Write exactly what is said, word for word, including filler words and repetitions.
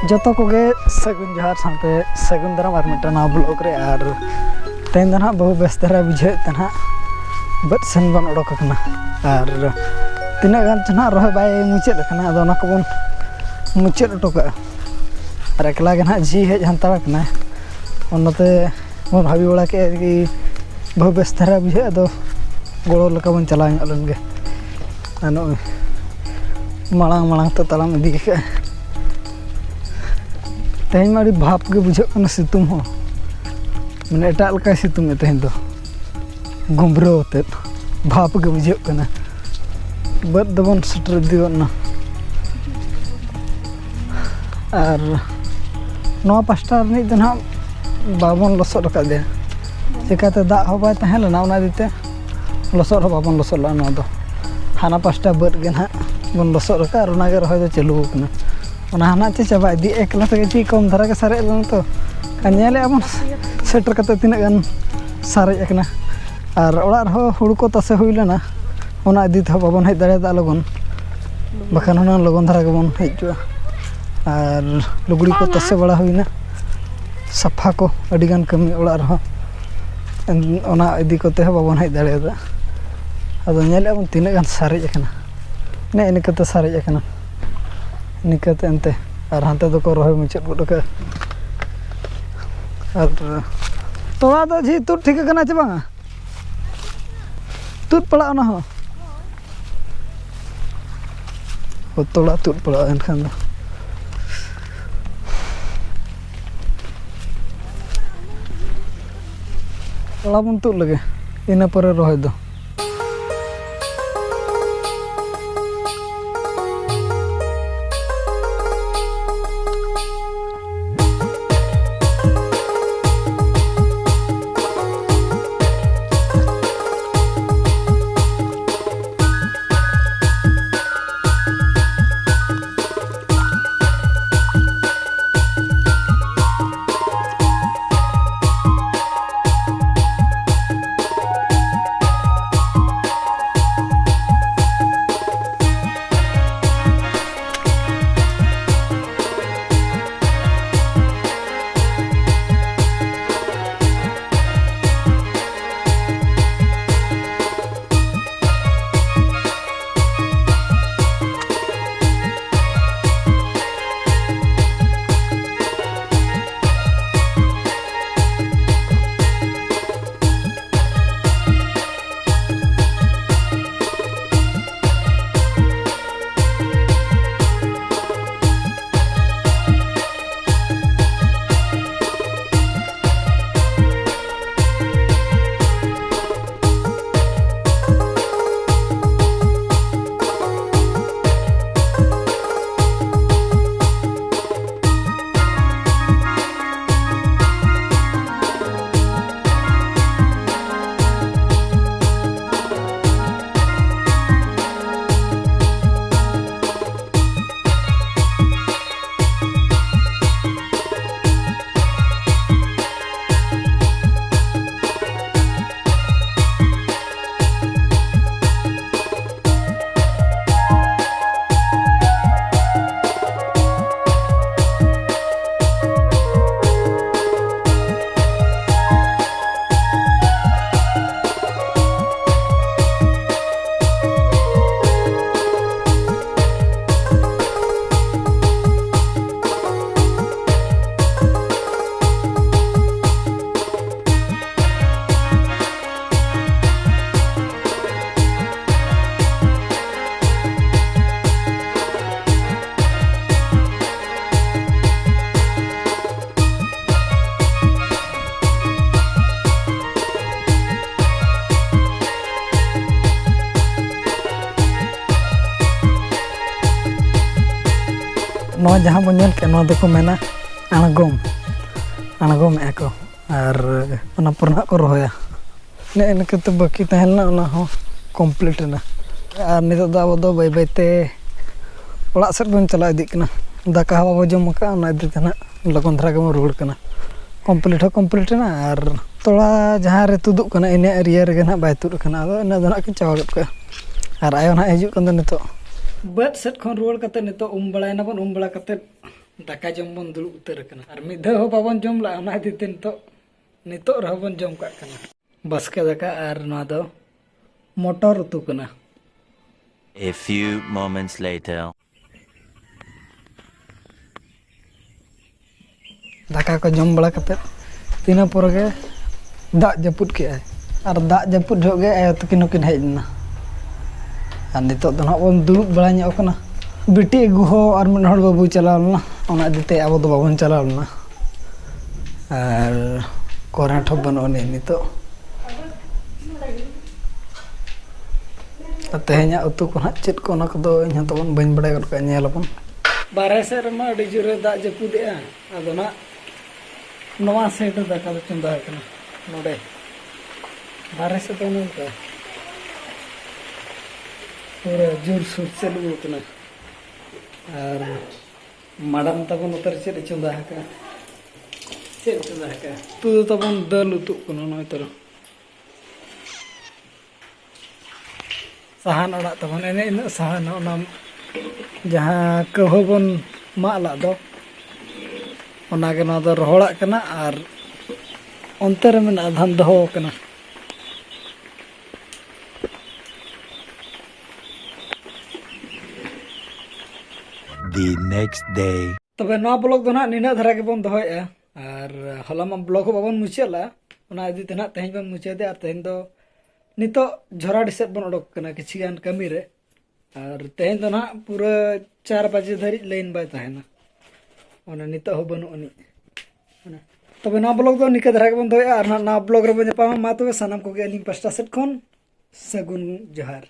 ᱡᱚᱛᱚ ᱠᱚᱜᱮ ᱥᱟᱹᱜᱩᱱ ᱡᱚᱦᱟᱨ ᱥᱟᱶᱛᱮ ᱥᱟᱹᱜᱩᱱ ᱫᱟᱨᱟᱢ ᱟᱨ ᱢᱤᱫᱴᱟᱝ ᱱᱟᱣᱟ ᱵᱞᱚᱜ ᱨᱮ᱾ ᱟᱨ ᱛᱮᱦᱮᱧ ᱫᱚ ᱱᱟᱦᱟᱜ ᱵᱟᱹᱦᱩ ᱵᱮᱥ ᱫᱷᱟᱨᱟ ᱵᱩᱡᱷᱟᱹᱣᱮᱫ ᱛᱮ ᱱᱟᱦᱟᱜ ᱵᱟᱹᱫᱽ ᱥᱮᱱ ᱵᱚᱱ ᱚᱰᱚᱠ ᱟᱠᱟᱱᱟ᱾ ᱟᱨ ᱛᱤᱱᱟᱹᱜ ᱜᱟᱱ ᱪᱚ ᱱᱟᱦᱟᱜ ᱨᱚᱦᱚᱭ ᱵᱟᱭ ᱢᱩᱪᱟᱹᱫ ᱟᱠᱟᱱᱟ, ᱟᱫᱚ ᱚᱱᱟ ᱠᱚᱵᱚᱱ ᱢᱩᱪᱟᱹᱫ ᱦᱚᱴᱚ ᱠᱟᱜᱼᱟ᱾ ᱟᱨ ᱮᱠᱞᱟ ᱜᱮ ᱱᱟᱦᱟᱜ ᱡᱷᱤ ᱦᱮᱡ ᱦᱟᱱᱛᱟᱲ ᱟᱠᱟᱱᱟᱭ, ᱚᱱᱟᱛᱮ ᱵᱚᱱ ᱵᱷᱟᱵᱤ ᱵᱟᱲᱟ ᱠᱮᱫᱼᱟ ᱠᱤ ᱵᱟᱹᱦᱩ ᱵᱮᱥ ᱫᱷᱟᱨᱟ ᱵᱩᱡᱷᱟᱹᱜᱼᱟ, ᱟᱫᱚ ᱜᱚᱲᱚ ᱞᱮᱠᱟ ᱵᱚᱱ ᱪᱟᱞᱟᱣ ᱧᱚᱜ ᱞᱮᱱ ᱜᱮ᱾ ᱟᱨ ᱱᱚᱜᱼᱚᱭ ᱢᱟᱲᱟᱝ ᱢᱟᱲᱟᱝ ᱛᱮ ᱛᱟᱲᱟᱢ ᱤᱫᱤ ᱠᱟᱜᱼᱟ᱾ ᱛᱮᱦᱮᱧ ᱢᱟ ᱟᱹᱰᱤ ᱵᱷᱟᱯ ᱜᱮ ᱵᱩᱡᱷᱟᱹᱜ ᱠᱟᱱᱟ, ᱥᱤᱛᱩᱝ ᱦᱚᱸ ᱢᱟᱱᱮ ᱮᱴᱟᱜ ᱞᱮᱠᱟᱭ ᱥᱤᱛᱩᱝ ᱮᱫ ᱛᱮᱦᱮᱧ ᱫᱚ᱾ ᱜᱩᱢᱵᱽᱨᱟᱹᱣ ᱟᱛᱮᱫ ᱵᱷᱟᱯ ᱜᱮ ᱵᱩᱡᱷᱟᱹᱜ ᱠᱟᱱᱟ᱾ ᱵᱟᱹᱫᱽ ᱫᱚᱵᱚᱱ ᱥᱮᱴᱮᱨ ᱤᱫᱤ ᱜᱚᱫ ᱮᱱᱟ᱾ ᱟᱨ ᱱᱚᱣᱟ ᱯᱟᱥᱴᱟ ᱨᱤᱱᱤᱡ ᱫᱚ ᱱᱟᱦᱟᱜ ᱵᱟᱵᱚᱱ ᱞᱚᱥᱚᱫ ᱟᱠᱟᱫᱮᱭᱟ, ᱪᱤᱠᱟᱹᱛᱮ ᱫᱟᱜ ᱦᱚᱸ ᱵᱟᱭ ᱛᱟᱦᱮᱸ ᱞᱮᱱᱟ, ᱚᱱᱟ ᱤᱫᱤ ᱛᱮ ᱞᱚᱥᱚᱫ ᱦᱚᱸ ᱵᱟᱵᱚᱱ ᱞᱚᱥᱚᱫ ᱞᱮᱫᱼᱟ᱾ ᱱᱚᱣᱟ ᱫᱚ ᱦᱟᱱᱟ ᱯᱟᱥᱴᱟ ᱵᱟᱹᱫᱽ ᱜᱮ ᱱᱟᱦᱟᱜ ᱵᱚᱱ ᱞᱚᱥᱚᱫ ᱟᱠᱟᱫᱼᱟ ᱟᱨ ᱚᱱᱟᱜᱮ ᱨᱚᱦᱚᱭ ᱫᱚ ᱪᱟᱹᱞᱩ ᱟᱠᱟᱱᱟ᱾ ᱚᱱᱟ ᱦᱟᱱᱟ ᱪᱮ ᱪᱟᱵᱟ ᱤᱫᱤ, ᱮᱠᱞᱟ ᱛᱮᱜᱮ ᱪᱮᱫ ᱠᱚᱢ ᱫᱷᱟᱨᱟ ᱜᱮ ᱥᱟᱨᱮᱡ ᱞᱮᱱᱟ ᱛᱚ᱾ ᱟᱨ ᱧᱮᱞᱮᱫᱼᱟ ᱵᱚᱱ ᱥᱮᱴᱮᱨ ᱠᱟᱛᱮ ᱛᱤᱱᱟᱹᱜ ᱜᱟᱱ ᱥᱟᱨᱮᱡ ᱟᱠᱟᱱᱟ᱾ ᱟᱨ ᱚᱲᱟᱜ ᱨᱮᱦᱚᱸ ᱦᱩᱲᱩ ᱠᱚ ᱛᱟᱥᱮ ᱦᱩᱭ ᱞᱮᱱᱟ, ᱚᱱᱟ ᱤᱫᱤ ᱛᱮᱦᱚᱸ ᱵᱟᱵᱚᱱ ᱦᱮᱡ ᱫᱟᱲᱮᱭᱟᱫᱟ ᱞᱚᱜᱚᱱ, ᱵᱟᱠᱷᱟᱱ ᱦᱩᱱᱟᱹᱝ ᱞᱚᱜᱚᱱ ᱫᱷᱟᱨᱟ ᱜᱮᱵᱚᱱ ᱦᱮᱡ ᱠᱚᱜᱼᱟ᱾ ᱟᱨ ᱞᱩᱜᱽᱲᱤ ᱠᱚ ᱛᱟᱥᱮ ᱵᱟᱲᱟ ᱦᱩᱭᱱᱟ, ᱥᱟᱯᱷᱟ ᱠᱚ, ᱟᱹᱰᱤᱜᱟᱱ ᱠᱟᱹᱢᱤ ᱚᱲᱟᱜ ᱨᱮᱦᱚᱸ, ᱚᱱᱟ ᱤᱫᱤ ᱠᱚᱛᱮ ᱦᱚᱸ ᱵᱟᱵᱚᱱ ᱦᱮᱡ ᱫᱟᱲᱮᱭᱟᱫᱟ᱾ ᱟᱫᱚ ᱧᱮᱞᱮᱫᱼᱟ ᱵᱚᱱ ᱛᱤᱱᱟᱹᱜ ᱜᱟᱱ ᱥᱟᱨᱮᱡ ᱟᱠᱟᱱᱟ, ᱱᱮᱜᱼᱮ ᱱᱤᱠᱟᱹᱛᱮ ᱥᱟᱨᱮᱡ ᱟᱠᱟᱱᱟ, ᱱᱤᱠᱟᱹᱛᱮ ᱮᱱᱛᱮ᱾ ᱟᱨ ᱦᱟᱱᱛᱮ ᱫᱚᱠᱚ ᱨᱚᱦᱚᱭ ᱢᱩᱪᱟᱹᱫ ᱜᱚᱫ ᱟᱠᱟᱫᱼᱟ᱾ ᱟᱨ ᱛᱚᱲᱟ ᱫᱚ ᱡᱷᱤ ᱛᱩᱫ ᱴᱷᱤᱠ ᱟᱠᱟᱱᱟ ᱪᱮ ᱵᱟᱝᱟ? ᱛᱩᱫ ᱯᱟᱲᱟᱜ ᱚᱱᱟ ᱦᱚᱸ᱾ ᱛᱚᱲᱟ ᱛᱩᱫ ᱯᱟᱲᱟᱜᱼᱟ ᱮᱱᱠᱷᱟᱱ ᱫᱚ᱾ ᱛᱚᱲᱟ ᱵᱚᱱ ᱛᱩᱫ ᱞᱮᱜᱮ, ᱤᱱᱟᱹ ᱯᱚᱨᱮ ᱨᱚᱦᱚᱭ ᱫᱚ᱾ ᱱᱚᱣᱟ ᱡᱟᱦᱟᱸ ᱵᱚᱱ ᱧᱮᱞ ᱠᱮᱫ, ᱱᱚᱣᱟ ᱫᱚᱠᱚ ᱢᱮᱱᱟ ᱟᱬᱜᱚᱢ, ᱟᱬᱜᱚᱢᱮᱜᱼᱟ ᱠᱚ᱾ ᱟᱨ ᱚᱱᱟ ᱯᱚᱨᱮ ᱱᱟᱦᱟᱜ ᱠᱚ ᱨᱚᱦᱚᱭᱟ᱾ ᱱᱮᱜᱼᱮ ᱱᱤᱝᱠᱟᱹ ᱛᱮ ᱵᱟᱹᱠᱤ ᱛᱟᱦᱮᱸ ᱞᱮᱱᱟ, ᱚᱱᱟ ᱦᱚᱸ complete ᱮᱱᱟ᱾ ᱟᱨ ᱱᱤᱛᱚᱜ ᱫᱚ ᱟᱵᱚ ᱫᱚ ᱵᱟᱹᱭ ᱵᱟᱹᱭ ᱛᱮ ᱚᱲᱟᱜ ᱥᱮᱫ ᱵᱚᱱ ᱪᱟᱞᱟᱣ ᱤᱫᱤᱜ ᱠᱟᱱᱟ᱾ ᱫᱟᱠᱟ ᱦᱚᱸ ᱵᱟᱵᱚ ᱡᱚᱢ ᱟᱠᱟᱫᱼᱟ, ᱚᱱᱟ ᱤᱫᱤ ᱛᱮ ᱱᱟᱦᱟᱜ ᱞᱚᱜᱚᱱ ᱫᱷᱟᱨᱟ ᱜᱮᱵᱚᱱ ᱨᱩᱣᱟᱹᱲ ᱠᱟᱱᱟ᱾ Complete ᱦᱚᱸ complete ᱮᱱᱟ, ᱟᱨ ᱛᱷᱚᱲᱟ ᱡᱟᱦᱟᱸ ᱨᱮ ᱛᱩᱫᱩᱜ ᱠᱟᱱᱟ, ᱤᱱᱟᱹ area ᱨᱮᱜᱮ ᱱᱟᱦᱟᱜ ᱵᱟᱭ ᱛᱩᱫ ᱟᱠᱟᱱᱟ᱾ ᱟᱫᱚ ᱤᱱᱟᱹ ᱫᱚ ᱱᱟᱦᱟᱜ ᱠᱤᱱ ᱪᱟᱵᱟ ᱜᱚᱫ ᱠᱟᱜᱼᱟ᱾ ᱟᱨ ᱟᱭᱳ ᱱᱟᱦᱟᱜ ᱦᱤᱡᱩᱜ ᱠᱟᱱ ᱫᱚ ᱱᱤᱛᱚᱜ᱾ ᱵᱟᱹᱫᱽ ᱥᱮᱫ ᱠᱷᱚᱱ ᱨᱩᱣᱟᱹᱲ ᱠᱟᱛᱮ ᱱᱤᱛᱚᱜ ᱩᱢ ᱵᱟᱲᱟᱭᱮᱱᱟᱵᱚᱱ, ᱩᱢ ᱵᱟᱲᱟ ᱠᱟᱛᱮ ᱫᱟᱠᱟ ᱡᱚᱢ ᱵᱚᱱ ᱫᱩᱲᱩᱵ ᱩᱛᱟᱹᱨ ᱟᱠᱟᱱᱟ᱾ ᱟᱨ ᱢᱤᱫ ᱫᱷᱟᱣ ᱦᱚᱸ ᱵᱟᱵᱚᱱ ᱡᱚᱢ ᱞᱟᱜᱼᱟ, ᱚᱱᱟ ᱤᱫᱤ ᱛᱮ ᱱᱤᱛᱚᱜ, ᱱᱤᱛᱚᱜ ᱨᱮᱦᱚᱸ ᱵᱚᱱ ᱡᱚᱢ ᱠᱟᱜ ᱠᱟᱱᱟ᱾ ᱵᱟᱥᱠᱮ ᱫᱟᱠᱟ, ᱟᱨ ᱱᱚᱣᱟ ᱫᱚ ᱢᱚᱴᱚᱨ ᱩᱛᱩ ᱠᱟᱱᱟ᱾ A few moments later. ᱫᱟᱠᱟ ᱠᱚ ᱡᱚᱢ ᱵᱟᱲᱟ ᱠᱟᱛᱮᱫ ᱛᱤᱱᱟᱹ ᱯᱚᱨᱮ ᱜᱮ ᱫᱟᱜ ᱡᱟᱹᱯᱩᱫ ᱠᱮᱜᱼᱟᱭ, ᱟᱨ ᱫᱟᱜ ᱡᱟᱹᱯᱩᱫ ᱡᱚᱦᱚᱜ ᱜᱮ ᱟᱭᱳ ᱛᱟᱹᱠᱤᱱ ᱦᱚᱸᱠᱤᱱ ᱦᱮᱡ ᱞᱮᱱᱟ᱾ ᱟᱨ ᱱᱤᱛᱚᱜ ᱫᱚ ᱱᱟᱦᱟᱜ ᱵᱚᱱ ᱫᱩᱲᱩᱵ ᱵᱟᱲᱟ ᱧᱚᱜ ᱠᱟᱱᱟ᱾ ᱵᱤᱴᱤ ᱟᱹᱜᱩ ᱦᱚᱸ ᱟᱨ ᱢᱤᱫ ᱦᱚᱲ ᱵᱟᱹᱵᱩᱭ ᱪᱟᱞᱟᱣ ᱞᱮᱱᱟ, ᱚᱱᱟ ᱤᱫᱤ ᱛᱮ ᱟᱵᱚ ᱫᱚ ᱵᱟᱵᱚᱱ ᱪᱟᱞᱟᱣ ᱞᱮᱱᱟ᱾ ᱟᱨ current ᱦᱚᱸ ᱵᱟᱹᱱᱩᱜ ᱟᱹᱱᱤᱡ ᱱᱤᱛᱚᱜ᱾ ᱟᱨ ᱛᱮᱦᱮᱧᱟᱜ ᱩᱛᱩ ᱠᱚ ᱦᱟᱸᱜ ᱪᱮᱫ ᱠᱚ, ᱚᱱᱟ ᱠᱚᱫᱚ ᱤᱧ ᱦᱚᱸ ᱛᱟᱵᱚᱱ ᱵᱟᱹᱧ ᱵᱟᱲᱟᱭ ᱜᱚᱫ ᱠᱟᱜᱼᱟ, ᱧᱮᱞ ᱟᱵᱚᱱ᱾ ᱵᱟᱨᱦᱮ ᱥᱮᱫ ᱨᱮᱢᱟ ᱟᱹᱰᱤ ᱡᱳᱨᱮ ᱫᱟᱜ ᱡᱟᱹᱯᱩᱫᱮᱜᱼᱟ, ᱟᱫᱚ ᱱᱟᱜ ᱱᱚᱣᱟ side ᱨᱮ ᱫᱟᱠᱟ ᱫᱚ ᱪᱚᱸᱫᱟ ᱟᱠᱟᱱᱟ᱾ ᱱᱚᱰᱮ ᱵᱟᱨᱦᱮ ᱥᱮᱫ ᱫᱚ ᱱᱚᱝᱠᱟ ᱯᱩᱨᱟᱹ ᱡᱳᱨᱥᱳᱨ ᱪᱟᱹᱞᱩ ᱟᱠᱟᱱᱟ᱾ ᱟᱨ madam ᱛᱟᱵᱚᱱ ᱱᱚᱛᱮ ᱨᱮ ᱪᱮᱫ ᱮ ᱪᱚᱸᱫᱟ ᱟᱠᱟᱫᱼᱟ? ᱪᱮᱫ ᱮ ᱪᱚᱸᱫᱟ ᱟᱠᱟᱫᱼᱟ? ᱩᱛᱩ ᱫᱚ ᱛᱟᱵᱚᱱ ᱫᱟᱹᱞ ᱩᱛᱩᱜ ᱠᱟᱱᱟ ᱱᱚᱜᱼᱚᱭ ᱛᱚᱨᱟ᱾ ᱥᱟᱦᱟᱱ ᱟᱲᱟᱜ ᱛᱟᱵᱚᱱ, ᱮᱱᱮ ᱤᱱᱟᱹᱜ ᱥᱟᱦᱟᱱ, ᱚᱱᱟ ᱡᱟᱦᱟᱸ ᱠᱟᱹᱣᱦᱟᱹ ᱵᱚᱱ ᱢᱟᱜ ᱞᱟᱜ ᱫᱚ, ᱚᱱᱟᱜᱮ ᱱᱚᱣᱟ ᱫᱚ ᱨᱚᱦᱚᱲᱟᱜ ᱠᱟᱱᱟ᱾ ᱟᱨ ᱚᱱᱛᱮ ᱨᱮ ᱢᱮᱱᱟᱜᱼᱟ, ᱫᱷᱟᱱ ᱫᱚᱦᱚ ᱟᱠᱟᱱᱟ᱾ The next day. ᱛᱚᱵᱮ ᱱᱚᱣᱟ vlog ᱫᱚ ᱱᱟᱦᱟᱜ ᱱᱤᱱᱟᱹᱜ ᱫᱷᱟᱨᱟ ᱜᱮᱵᱚᱱ ᱫᱚᱦᱚᱭᱮᱫᱼᱟ, ᱟᱨ ᱦᱚᱞᱟ ᱢᱟ vlog ᱦᱚᱸ ᱵᱟᱵᱚᱱ ᱢᱩᱪᱟᱹᱫ ᱞᱮᱫᱼᱟ, ᱚᱱᱟ ᱤᱫᱤ ᱛᱮ ᱱᱟᱦᱟᱜ ᱛᱮᱦᱮᱧ ᱵᱚᱱ ᱢᱩᱪᱟᱹᱫᱮᱜᱼᱟ᱾ ᱟᱨ ᱛᱮᱦᱮᱧ ᱫᱚ ᱱᱤᱛᱚᱜ ᱡᱷᱚᱨᱟᱰᱤ ᱥᱮᱫ ᱵᱚᱱ ᱚᱰᱚᱠ ᱠᱟᱱᱟ ᱠᱤᱪᱷᱤ ᱜᱟᱱ ᱠᱟᱹᱢᱤ ᱨᱮ, ᱟᱨ ᱛᱮᱦᱮᱧ ᱫᱚ ᱱᱟᱦᱟᱜ ᱯᱩᱨᱟᱹ ᱪᱟᱨ ᱵᱟᱡᱮ ᱫᱷᱟᱹᱨᱤᱡ line ᱵᱟᱭ ᱛᱟᱦᱮᱱᱟ, ᱚᱱᱟ ᱱᱤᱛᱚᱜ ᱦᱚᱸ ᱵᱟᱹᱱᱩᱜ ᱟᱹᱱᱤᱡ᱾ ᱛᱚᱵᱮ ᱱᱚᱣᱟ vlog ᱫᱚ ᱱᱤᱝᱠᱟᱹ ᱫᱷᱟᱨᱟ ᱜᱮᱵᱚᱱ ᱫᱚᱦᱚᱭᱟ, ᱟᱨ ᱱᱟᱦᱟᱜ ᱱᱟᱣᱟ vlog ᱨᱮᱵᱚᱱ ᱧᱟᱯᱟᱢᱟ᱾ ᱢᱟ ᱛᱚᱵᱮ ᱥᱟᱱᱟᱢ ᱠᱚᱜᱮ ᱟᱹᱞᱤᱧ ᱯᱟᱥᱴᱟ ᱥᱮᱫ ᱠᱷᱚᱱ ᱥᱟᱹᱜᱩᱱ ᱡᱚᱦᱟᱨ᱾